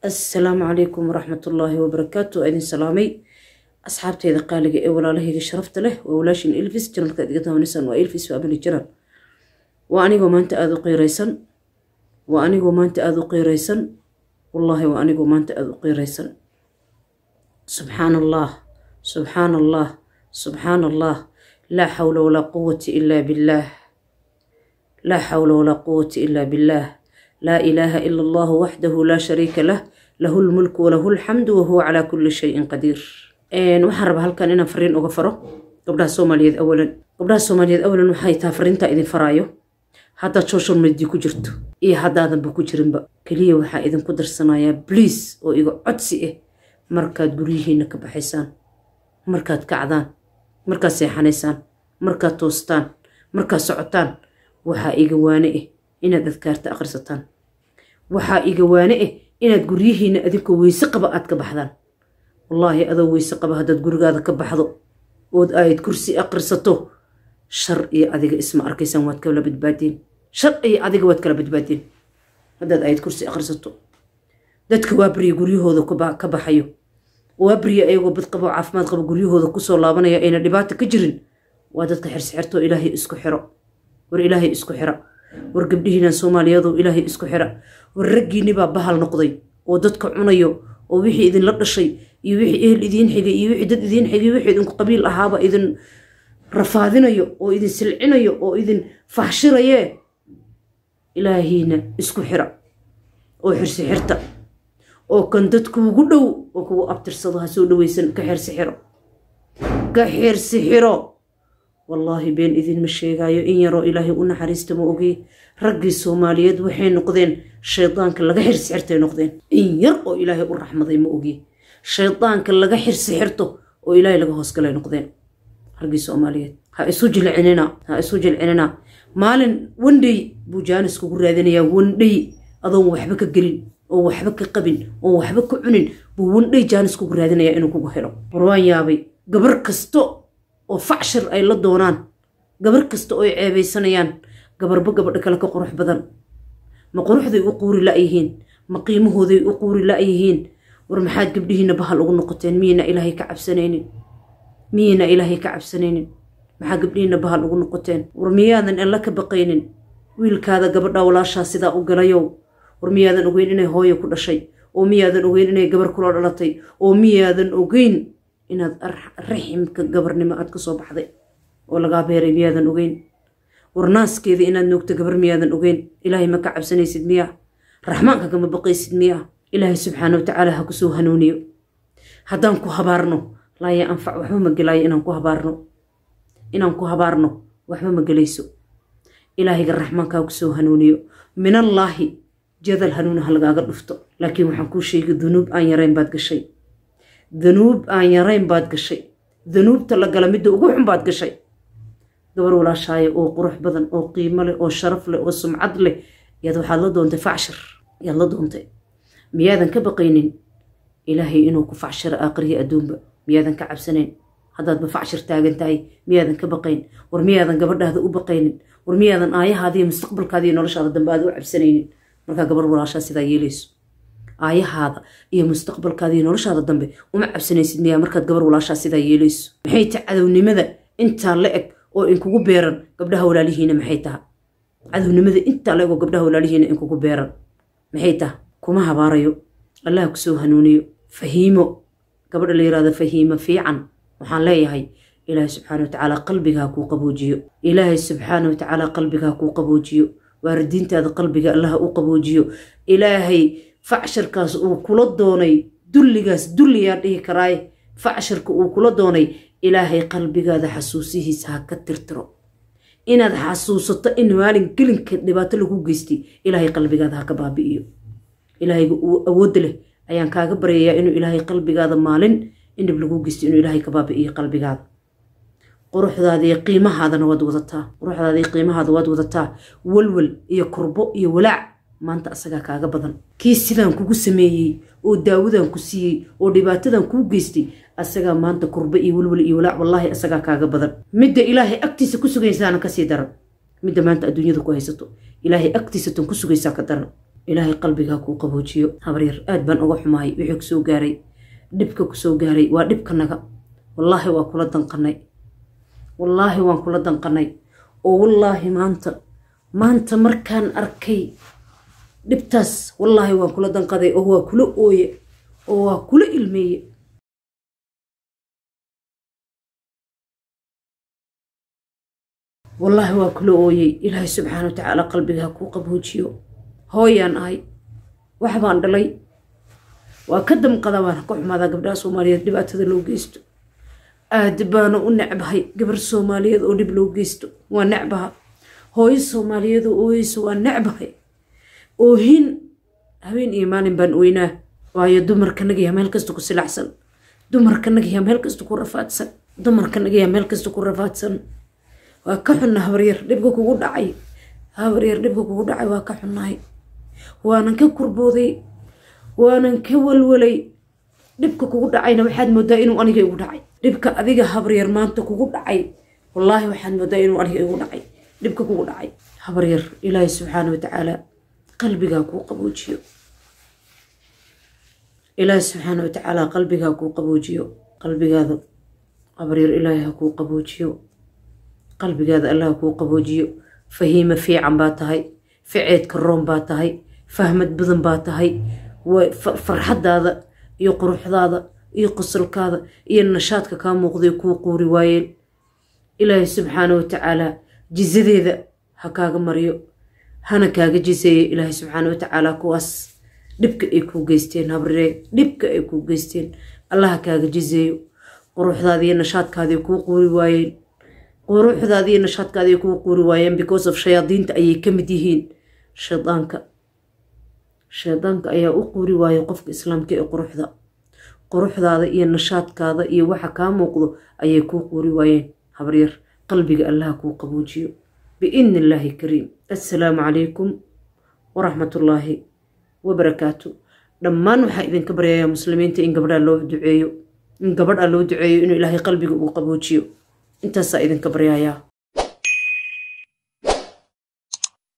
Assalaamu calaykum waraxmatullaahi wabarakaatu. Waa idin salaamay, asxaabteyda qaaliga ee walaalahayga sharafta leh. Waa walaashin Elvis, channelka iga daawaneysaan waa Elvis Family Channel. Waa anigoo maanta aada u qiiraysan, waa anigoo maanta aada u qiiraysan, wallaahi waa anigoo maanta aada u qiiraysan. Subxaan Allah, subxaan Allah, subxaan Allah. Laa xawla walaa quwata ilaa billaah, laa xawla walaa quwata ilaa billaah. Laa ilaaha ila allahu waxdahu laa shariika lah, lahu lmulku walahu lxamdu wahuwa calaa kulli shayin qadiir. Waxaan rabaa halkan inaan fariin uga faro gabdhaha Soomaaliyeed. Awalan, gabdhaha Soomaaliyeed, awalan waxay tahay fariintaa idin faraayo: haddaad social media ku jirto iyo haddaadanba ku jirinba, keliya waxaa idinku darsanayaa, please, oo iga codsi ah: markaad guryihiina ka baxaysaan, markaad kacdaan, markaad seexanaysaan, markaad toostaan, markaad socotaan, waxaa iga waane ah inaad adkaarta akhrisataan. Waxaa iga waane ah inaad guryihiina adinkoo weyse qaba aad ka baxdaan. Wallaahi, adoo weyse qaba haddaad gurigaada ka baxdo ood aayad kursi akhrisato, shar iyo adiga isma arkaysaan, waad kala badbaadeen. Shar iyo adiga waad kala badbaadeen haddaad aayad kursi akhrisato. Dadka waa beriya guryahooda ka baxayo, waa beriya ayagoo bad qabo, caafimaad qabo, guryahooda kusoo laabanaya, ayna dhibaato ka jirin, waa dadka xirsixirtoo Ilaahay isku xiro. War Ilaahay isku xira, war gabdhihiinan Soomaaliyadow, Ilaahay isku xira. War raggiinni baa bahal noqday oo dadka cunayo, oo wixii idinla dhashay iyo wixii ehel idiin xigay iyo wixii dad idiin xigay, wixii idinku qabiil ahaaba idin rafaadinayo oo idin silcinayo oo idin fahshirayee. Ilaahiina isku xira oo xirsi xirta, oo kan dadkuugu dhow oo kugu abtirsado ha soo dhaweysan, ka xirsi xiro, ka xirsi xiro. Wallaahi been idinma sheegaayo, in yaroo Ilaahay u naxariista ma ogi, raggii Soomaaliyeed waxay noqdeen shaydaanka laga xirsi xirtay noqdeen. In yar oo Ilaahay u raxmaday ma ogi, shaydaanka laga xirsi xirto oo Ilaahay laga hoosgalay noqdeen raggii Soomaaliyeed. Ha isu jilcinina, ha isu jilcinina. Maalin wandhay buu jaanis kugu raadinayaa. Wandhay adoon waxba ka gelin oo waxba ka qabin oo waxba ka cunin buu wandhay jaanis kugu raadinayaa inuu kugu helo. War waan yaabay, gabar kasto oo facshir ay la doonaan, gabar kasta oo ay ceebaysanayaan, gabarba gabadha kale ka qurux badan. Ma quruxday u quuri la'yihiin? Ma qiimahooday u quuri la'yihiin? War maxaad gabdhihiina bahal ugu noqoteen? Miyayna Ilaahay ka cabsanaynin? Miyayna Ilaahay ka cabsanaynin? Maxaa gabdhihiina bahal ugu noqoteen? War miyaadan Alla ka baqaynin wiilkaada gabadha walaashaa sidaa u galayow? War miyaadan ogeyn inay hooyo ku dhashay? Oo miyaadan ogeyn inay gabar kula dhalatay? Oo miyaadan ogeyn inaad raximka gabarnimo aad ka soo baxday oo lagaa beeray? Miyaadan ogeyn war naaskeeda inaad nuugto gabar? Miyaadan ogeyn? Ilaahay ma ka cabsanaysid miyaa? Raxmaanka kama baqaysid miyaa? Ilaahay subxaana watacaala ha kusoo hanuuniyo. Haddaan ku habaarno, laa ya anfac, waxba ma gelaayo. Inaan ku habaarno, inaan ku habaarno waxba ma gelayso. Ilaahayga raxmaanka ha kusoo hanuuniyo. Minallaahi jadal hanuuna ha lagaaga dhufto. Laakiin waxaan kuu sheegay, dunuub aan yarayn baad gashay, dunuub aan yarayn baad gashay. Dunuubta la gala midda ugu xun baad gashay. Gabar walaashaaye oo qurux badan oo qiimo leh oo sharaf leh oo sumcad leh yaad waxaad la doontay facshir, yaad la doontay. Miyaadan ka baqaynin Ilaahay inuu ku facshiro aakhirihi adduunba? Miyaadan ka cabsanayn haddaadba facshir taagan tahay? Miyaadan ka baqayn? War miyaadan gabadhaada u baqaynin? War miyaadan aayahaada iyo mustaqbalkaada iyo noloshaada dambe aad u cabsanaynin markaa gabar walaashaa sidaa yeelayso? Aayahaada iyo mustaqbalkaada iyo noloshaada dambe uma cabsanaysid miyaa markaad gabar walaashaa sidaa yeelayso? Maxay tahay cadownimada intaa la eg oo inkugu beeran gabdhaha walaalihiina? Maxay taha cadownimada intaa la eg oo gabdhaha walaalihiina inkugu beeran? Maxay taha? Kuma habaarayo, Allah kusoo hanuuniyo. Fahiimo, gabadha la yirahdo Fahiimo fiican, waxaan leeyahay Ilaahay subxaana watacaala qalbiga ha kuu qaboojiyo. Ilaahay subxaana watacaala qalbiga ha kuu qaboojiyo. Waalidiintaada qalbiga Allaha u qaboojiyo. Ilaahay facshirkaas uu kula doonay, dulligaas, dulliyaan dhihi karaaye, facshirka uu kula doonay, Ilaahay qalbigaada xasuusihiisa ha ka tirtiro. Inaad xasuusato in maalin gelinka dhibaato lagu geystay, Ilaahay qalbigaada ha ka baabi'iyo. Ilaahayga uu awoodda leh ayaan kaaga baryayaa inuu Ilaahay qalbigaada maalin in dhib lagu geystay inuu Ilaahay ka baabi'iyo qalbigaada. Quruxdaada iyo qiimahaadana waad wadataa, quruxdaada iyo qiimahaada waad wadataa. Walwal iyo kurbo iyo walaac maanta asagaa kaaga badan. Kii sidaan kugu sameeyey oo daawadan ku siiyey oo dhibaatadan kuu geystay, asagaa maanta kurbo iyo walwal iyo walaac, wallaahi, asagaa kaaga badan. Midda Ilaahay agtiisa ku sugaysaana kasii daran midda maanta adduunyada ku haysato. Ilaahay agtiisa tan ku sugaysaa ka daran. Ilaahay qalbiga ha kuu qaboojiyo habaryar. Aad baan uga xumahay wixii kusoo gaaray, dhibka kusoo gaaray waa dhibka naga. Wallaahi waa kula danqanay, wallaahi waan kula danqanay, oo wallaahi maanta markaan arkay dhibtaas, wallaahi waan kula danqaday, oo waa kula ooye, oo waa kula ilmeeye. Wallaahi waa kula ooyey. Ilaahay subxaana wa tacaala qalbiga ha kuu qaboojiyo. Hooyaan ahay, wax baan dhalay, waa ka damqada, waan ka xumaadaa gabdhaha Soomaaliyeed dhibaatada loo geysto. Aad baana u necbahay gabar Soomaaliyeed oo dhib loo geysto, waa necbaha. Hooyo Soomaaliyeed oo ooyeyso waa necbahay. Oohin habeen iyo maalin baan oynaa, waayo dumarka nagayaa meel kasta ku silacsan, dumarka nagayaa meel kasta ku rafaadsan, dumarka nagayaa meel kasta ku rafaadsan. Waa ka xunna habaryar dhibka kugu dhacay, habaryar dhibka kugu dhacay waa ka xunnahay, waanan ka kurbooday, waanan ka walwalay. Dhibka kugu dhacayna waxaad moodaa inuu aniga igu dhacay. Dhibka adiga habaryar maanta kugu dhacay, wallaahi waxaad moodaa inuu aniga igu dhacay dhibka kugu dhacay habaryar. Ilaahay subxaana wa tacaala qalbigaa kuu qaboojiyo. Ilaahay subxaana wa tacaala qalbigaa kuu qaboojiyo. Qalbigaada habaryar Ilaahay ha kuu qaboojiyo, qalbigaada Allah ha kuu qaboojiyo. Fahiimo fiican baa tahay, ficeedka roon baa tahay, fahmad badan baa tahay. Farxadaada iyo quruxdaada iyo qosolkaada iyo nashaadka kaa muuqday kuu quuri waayeen. Ilaahay subxaana wa tacaala jisadeeda ha kaaga mariyo, hana kaaga jiseeyo Ilaahay subxaana wa tacaala kuwaas dhibka ay kuu geysteen. Habree, dhibka ay kuu geysteen Allah ha kaaga jiseeyo. Quruxdaada iyo nashaadkaadii kuu quuri waayeen, quruxdaada iyo nashaadkaadii kuu quuri waayeen because of shayaadiinta ayay ka mid yihiin. Shaydaanka ayaa u quuri waayay qofka islaamka ee quruxda. Quruxdaada iyo nashaadkaada iyo waxa kaa muuqdo ayay kuu quuri waayeen habaryar. Qalbiga Allaha kuu qaboojiyo biidni illaahi kariim. Assalaamu calaykum waraxmatullaahi wabarakaatu. Dhammaan waxaa idinka baryayaa muslimiinta in gabadha loo duceeyo, in gabadha loo duceeyo inuu Ilaahay qalbiga uu qaboojiyo. Intaasaa idinka baryayaa.